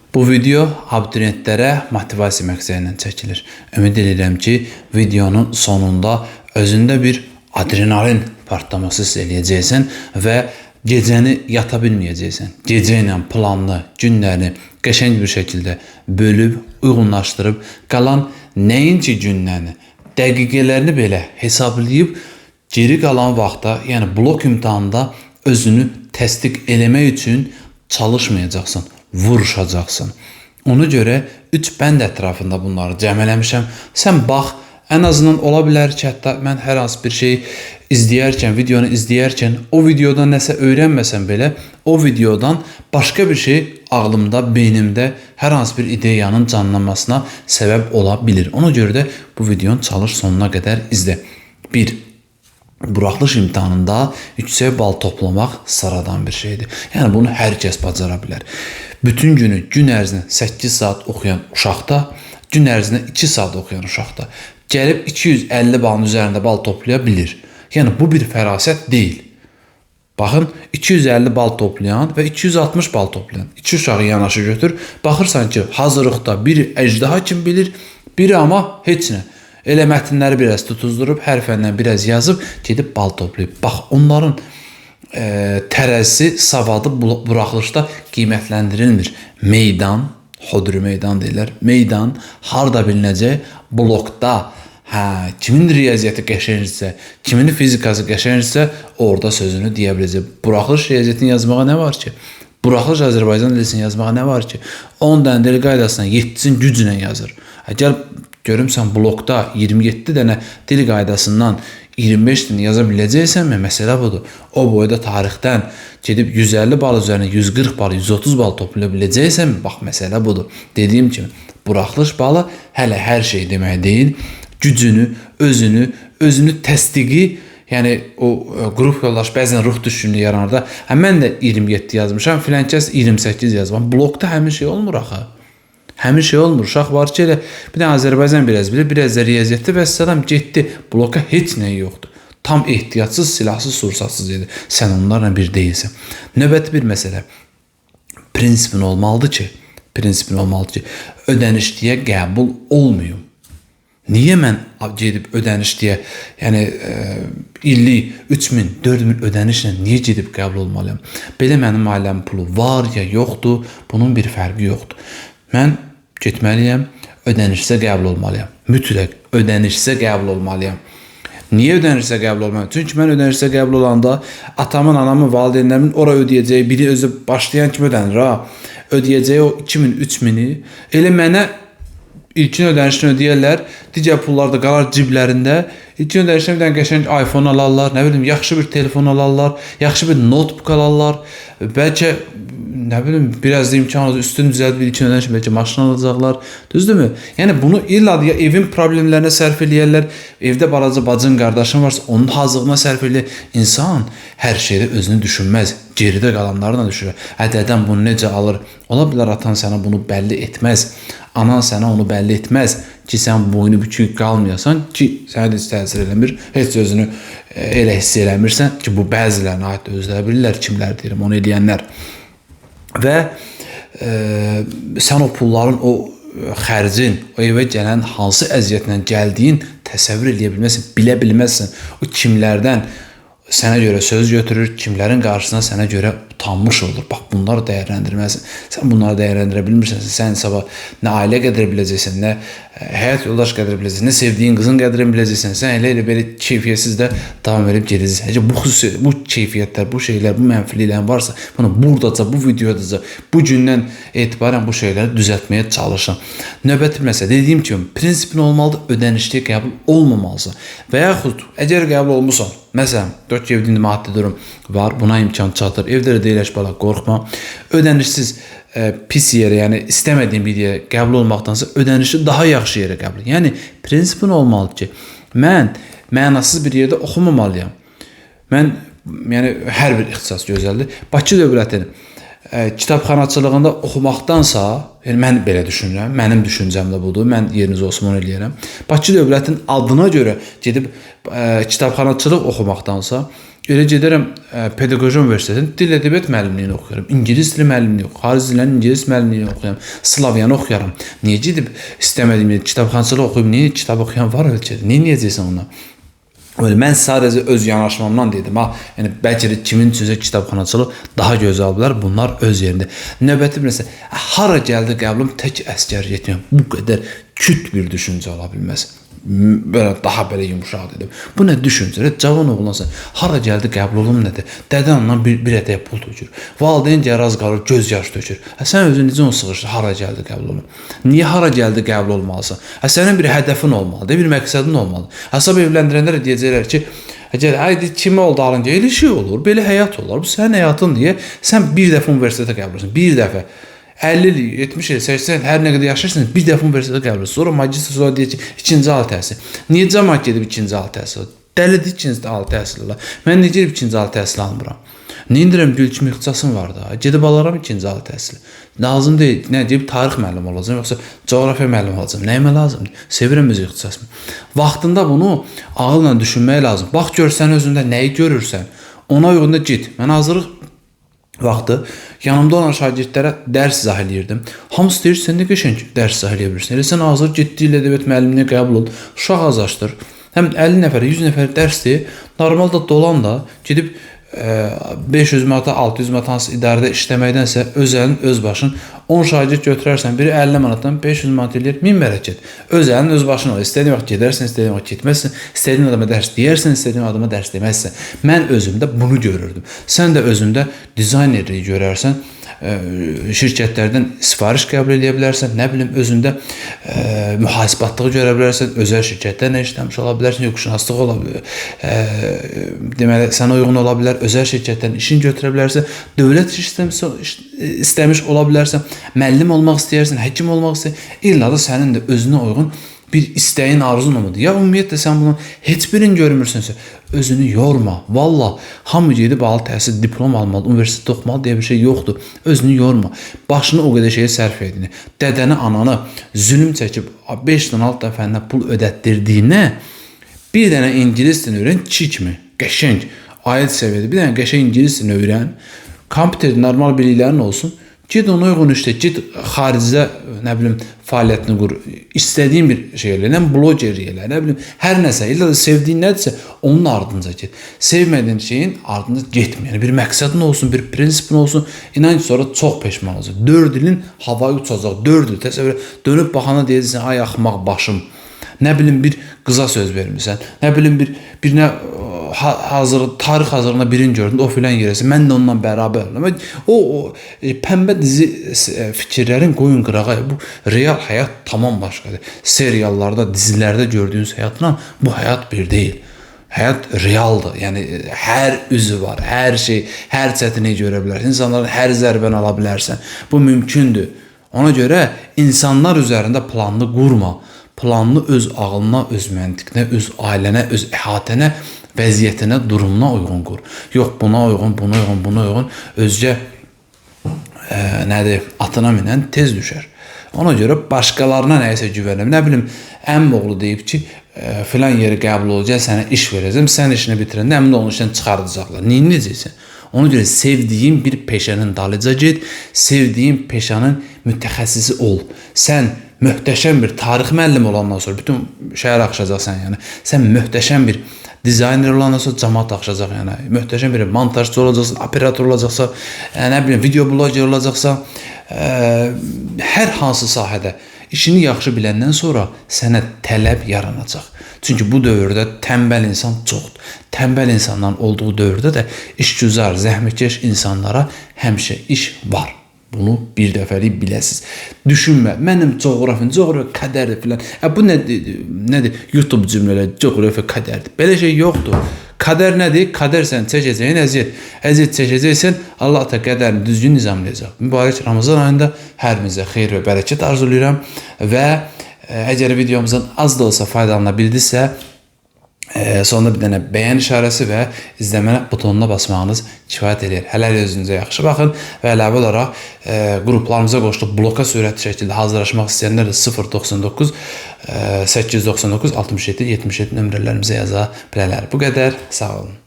Bu video abituriyentlərə motivasiya məqsədi ilə çəkilir. Ümid edirəm ki, videonun sonunda özündə bir adrenalin partlaması hiss eləyəcəksən və gecəni yata bilməyəcəksən. Gecə ilə planlı günlərini qəşəng bir şəkildə bölüb, uyğunlaşdırıb, qalan nəinki günlərini, dəqiqələrini belə hesablayıb geri qalan vaxtda, yəni blok imtahanında özünü təsdiq eləmək üçün çalışmayacaqsan, vuruşacaqsan. Ona görə 3 bənd ətrafında bunları cəm eləmişəm. Sən bax, ən azından ola bilər ki, hətta mən hər hansı bir şey izləyərkən, videonu izləyərkən o videodan nəsə öyrənməsəm belə, o videodan başqa bir şey ağlımda, beynimdə hər hansı bir ideyanın canlanmasına səbəb ola bilir. Ona görə də bu videonu çalış sonuna qədər izlə. 1. Buraxılış imtahanında yüksək bal toplamaq sıradan bir şeydir. Yəni bunu hər kəs bacara bilər. Bütün günü gün ərzində 8 saat oxuyan uşaq da, gün ərzində 2 saat oxuyan uşaq da gəlib 250 balın üzərində bal toplaya bilir. Yəni bu bir fərasət deyil. Baxın, 250 bal toplayan və 260 bal toplayan iki uşağı yanaşı götür. Baxırsan ki, hazırlıqda biri əjdaha kimi bilir, biri amma heç nə. Elə mətnləri biraz tutuzdurub, hər fəndən biraz yazıb, gedib bal toplayıb. Bax, onların tərəzisi, savadı buraxılışda qiymətləndirilmir. Meydan, hodri meydan deyirlər. Meydan harda bilinəcək? Blokda. Hə, kimin riyaziyyatı qəşəngdirsə, kimin fizikası qəşəngdirsə, orada sözünü deyə biləcək. Buraxılış riyaziyyatını yazmağa nə var ki? Buraxılış Azərbaycan dilini yazmağa nə var ki? 10 dənə dil qaydasına 7-sini güclə yazır. Hə, gəl görüm sən blokda 27 dənə dil qaydasından 25 dənə yaza biləcəksənmi? Məsələ budur. O boyda tarixdən gedib 150 bal üzərinə 140 bal, 130 bal toplaya biləcəksənmi? Bax, məsələ budur. Dediyim kimi, buraxılış balı hələ hər şey demək deyil. Gücünü, özünü təsdiqi, yəni o qrup yoldaş bəzən ruh düşkünlüyü yaranır da. Hə, mən də 27 yazmışam, filan kəs 28 yazmışam. Blokda həmin şey olmur axı. Həmin şey olmur. Uşaq var ki, elə bir dənə Azərbaycan biraz bilir, biraz da riyaziyyatda və salam getdi. Bloka heç nə yoxdur. Tam ehtiyatsız, silahsız, sursatsız idi. Sən onlarla bir deyilsən. Növbəti bir məsələ. Prinsipin olmalıdır ki, ödənişliyə qəbul olmayım. Niyə mən gedib ödənişliyə, yəni illik 3000, 4000 ödənişlə niyə gedib qəbul olmalıyam? Belə mənim ailəmin pulu var ya yoxdur, bunun bir fərqi yoxdur. Mən getməliyəm, ödənişsə qəbul olmalıyam. Mütləq ödənişsə qəbul olmalıyam. Niyə ödənişsə qəbul olmalıyam? Çünki mən ödənişsə qəbul olanda atamın, anamın, valideynlərimin ora ödəyəcəyi, biri özü başlayan kimi ödənir ha. Ödəyəcəyi o 2000, 3000-i elə mənə ilkin ödənişini ödəyərlər, digər pullar da qalar ciblərində. İlkin ödənişini bir dənə qəşəng iPhone alarlar, nə bilim, yaxşı bir telefon alarlar, yaxşı bir notebook alarlar. Bəlkə, nə bilim, biraz da imkan olsa üstünü düzəldib ilkin ödəniş, bəlkə maşın alacaqlar. Düzdürmü? Yəni bunu illa ya evin problemlərinə sərf eləyərlər, evdə balaca bacın, qardaşın varsa onun hazırlığına sərf eləyər. İnsan hər şeydə özünü düşünməz, geridə qalanları da düşünür. Hə, dədəm bunu necə alır? Ola bilər atan sənə bunu bəlli etməz. Anan sənə onu bəlli etməz ki, sən boynu bükük qalmayasan ki, sənə də heç təsir eləmir, heç özünü elə hiss eləmirsən ki, bu bəzilərinə aid özləri bilirlər, kimlər deyirəm, onu eləyənlər. Və sən o pulların, o xərcin, o evə gələn hansı əziyyətlə gəldiyin təsəvvür eləyə bilməzsən, bilə bilməzsən. O kimlərdən sənə görə söz götürür, kimlərin qarşısına sənə görə utanmış olur. Bax, bunları dəyərləndirməlisən. Sən bunları dəyərləndirə bilmirsən. Sən sabah nə ailə qədri biləcəksən, nə həyat yoldaş qədri biləcəksən, nə sevdiyin qızın qədrini biləcəksən. Sən elə belə keyfiyyətsiz də davam edib gedəcəksən. Əgər bu xüsusi, bu keyfiyyətlər, bu şeylər, bu mənfiliklər varsa, bunu buradaca, bu videodaca, bu gündən etibarən bu şeyləri düzəltməyə çalışın. Növbəti məsələ, dediyim kimi, prinsipin olmalıdır, ödənişliyə qəbul olmamalısan. Və yaxud, əgər qəbul olmursan, məsələn, 4 ki, evdə indi maddi durum var, buna imkan çatır. Evdə də deyiləş bala, qorxma. Ödənişsiz pis yerə, yəni istəmədiyin bir yerə qəbul olmaqdansa ödənişli daha yaxşı yerə qəbul. Yəni prinsipin olmalıdır ki, mən mənasız bir yerdə oxumamalıyam. Mən, yəni hər bir ixtisas gözəldir. Bakı Dövlətinin kitabxanaçılığında oxumaqdansa, yəni mən belə düşünürəm, mənim düşüncəm də budur, mən yeriniz olsun onu eləyərəm. Bakı Dövlətinin adına görə gedib kitabxanaçılıq oxumaqdansa, Elə gedərəm Pedaqoji Universitetinin dil ədəbiyyat müəllimliyini oxuyaram, ingilis dili müəllimliyi, xarici dillərin ingilis müəllimliyini oxuyaram, slavyanı oxuyaram. Niyə gedib istəmədiyim yerdə kitabxanaçılıq oxuyub, niyə kitab oxuyan var ölkədə? Niyə eləyəcəksən ona? Öyle, mən sadəcə öz yanaşmamdan dedim ha. Yəni bəlkə də kimin üçünsə kitabxanaçılıq daha gözəl bilər. Bunlar öz yerində. Növbəti bir məsələ, hara gəldi qəbulum tək əsgər getməyəm. Bu qədər küt bir düşüncə ola bilməz. Belə daha belə yumşaq dedim. Bu nə düşüncə? Cavan oğlansan, hara gəldi qəbul olum nədir? Dədən ondan bir ədəyə pul tökür. Valideyn gəraz qalır, göz yaş tökür. Sən özün necə onu sığışdır? Hara gəldi qəbul olum? Niyə hara gəldi qəbul olmalısan? Sənin bir hədəfin olmalıdır, bir məqsədin olmalıdır. Hesab evləndirənlər də deyəcəklər ki, əgər ay kimə oldu alınca, elə şey olur, belə həyat olar. Bu sənin həyatın deyə sən bir dəfə universitetə qəbul olursan, bir dəfə. 50 il, 70 il, 80 il, hər nə qədər yaşayırsan, bir dəfə universitetə qəbul olursan. Sonra magistr, sonra deyir ki, ikinci ali təhsil. Niyə camaat gedib ikinci ali təhsil? Dəlidir ikinci ali təhsil alır. Mən niyə gedib ikinci ali təhsil almıram? Nə indirəm, gül kimi ixtisasım var da. Gedib alaram ikinci ali təhsil. Lazım deyil. Nə deyib tarix müəllimi olacağam, yoxsa coğrafiya müəllimi olacağam. Nəyimə lazımdır? Sevirəm öz ixtisasımı. Vaxtında bunu ağılla düşünmək lazım. Bax gör sən özündə nəyi görürsən, ona uyğun da get. Mən hazırlıq vaxtı yanımda olan şagirdlərə dərs izah eləyirdim. Hamısı deyir, sən nə qəşəng dərs izah eləyə bilirsən. Elə sən hazır get dil ədəbiyyat müəllimliyinə qəbul ol. Uşaq azlaşdır. Həm 50 nəfər, 100 nəfər dərsdir. Normalda dolan da gedib 500 manata, 600 manata hansı idarədə işləməkdənsə öz əlin, öz başın 10 şagird götürərsən, biri 50 manatdan 500 manat eləyir, 1000 bərəkət. Öz əlin, öz başın olur. İstədiyin vaxt gedərsən, istədiyin vaxt getməzsən, istədiyin adama dərs deyərsən, istədiyin adama dərs deməzsən. Mən özümdə bunu görürdüm. Sən də özündə dizaynerliyi görərsən, şirkətlərdən sifariş qəbul eləyə bilərsən, nə bilim özündə mühasibatlığı görə bilərsən, özəl şirkətlərlə işləmiş ola bilərsən, hüquqşünaslıq ola bilər, deməli sənə uyğun ola bilər, özəl şirkətlərin işini götürə bilərsən, dövlət iş istəmiş ola bilərsən, müəllim olmaq istəyərsən, həkim olmaq istəyərsən, illa da sənin də özünə uyğun bir istəyin, arzun olmadı. Ya ümumiyyətlə sən bunun heç birini görmürsənsə, özünü yorma. Vallah, hamı gedib ali təhsil, diplom almalı, universitetdə oxumalı deyə bir şey yoxdur. Özünü yorma. Başını o qədər şeyə sərf edin. Dədəni, ananı zülm çəkib 5 dənə, 6 dənə fəndən pul ödətdirdiyinə bir dənə ingilis dilini öyrən, kişi kimi, qəşəng, IELTS səviyyədə bir dənə qəşəng ingilis dilini öyrən, kompüter normal biliklərin olsun. Get ona uyğun işlə, get xaricdə, nə bilim, fəaliyyətini qur. İstədiyin bir şey elə, nə blogerlik elə, nə bilim, hər nəsə, illa da sevdiyin nədirsə, onun ardınca get. Sevmədiyin şeyin ardınca getmə. Yəni bir məqsədin olsun, bir prinsipin olsun. İnan ki, sonra çox peşman olacaq. 4 ilin havaya uçacaq, 4 il. Təsəvvür et, dönüb baxana deyəcəksən, ay axmaq başım. Nə bilim bir qıza söz vermirsən, nə bilim birinə hazır tarix hazırlığında birini gördün, o filan yerəsə, mən də onunla bərabər olam. O pəmbə dizi fikirlərin qoyun qırağa. Bu real həyat tamam başqadır. Seriallarda, dizilərdə gördüyünüz həyatla bu həyat bir deyil. Həyat realdır. Yəni hər üzü var, hər şey, hər çətinliyi görə bilərsən. İnsanların hər zərbəni ala bilərsən. Bu mümkündür. Ona görə insanlar üzərində planını qurma. Planını öz ağlına, öz məntiqinə, öz ailənə, öz əhatənə, vəziyyətinə, durumuna uyğun qur. Yox, buna uyğun, buna uyğun, buna uyğun. Özcə nədir, atına minən tez düşər. Ona görə başqalarına nəyisə güvənmə. Nə bilim, əmm oğlu deyib ki, filan yerə qəbul olacaq, sənə iş verəcəm, sən işini bitirəndə əmin olun işdən çıxardacaqlar. Nə edəcəksən? Ona görə sevdiyin bir peşənin dalıca get, sevdiyin peşənin mütəxəssisi ol. Sən möhtəşəm bir tarix müəllimi olandan sonra bütün şəhər axışacaqsan yəni. Sən möhtəşəm bir dizayner olandan sonra camaat axışacaq yəni. Möhtəşəm bir montajçı olacaqsan, operator olacaqsan, nə bilim video bloger olacaqsan, hər hansı sahədə işini yaxşı biləndən sonra sənə tələb yaranacaq. Çünki bu dövrdə tənbəl insan çoxdur. Tənbəl insanların olduğu dövrdə də işgüzar, zəhmətkeş insanlara həmişə iş var. Bunu bir dəfəlik biləsiniz. Düşünmə, mənim coğrafiyam, coğrafiya qədərdir filan. Bu nədir? YouTube cümlələr, coğrafiya qədərdir. Belə şey yoxdur. Qədər nədir? Qədər sən çəkəcəyin əziyyət. Əziyyət çəkəcəksən, Allah da qədərini düzgün nizamlayacaq. Mübarək Ramazan ayında hər birinizə xeyir və bərəkət arzulayıram və əgər videomuzdan az da olsa faydalana bildinizsə, sonunda bir dənə bəyən işarəsi və izləmə butonuna basmağınız kifayət eləyir. Hələ özünüzə yaxşı baxın və əlavə olaraq qruplarımıza qoşulub bloka sürətli şəkildə hazırlaşmaq istəyənlər də 099 899 67 77 nömrələrimizə yaza bilərlər. Bu qədər. Sağ olun.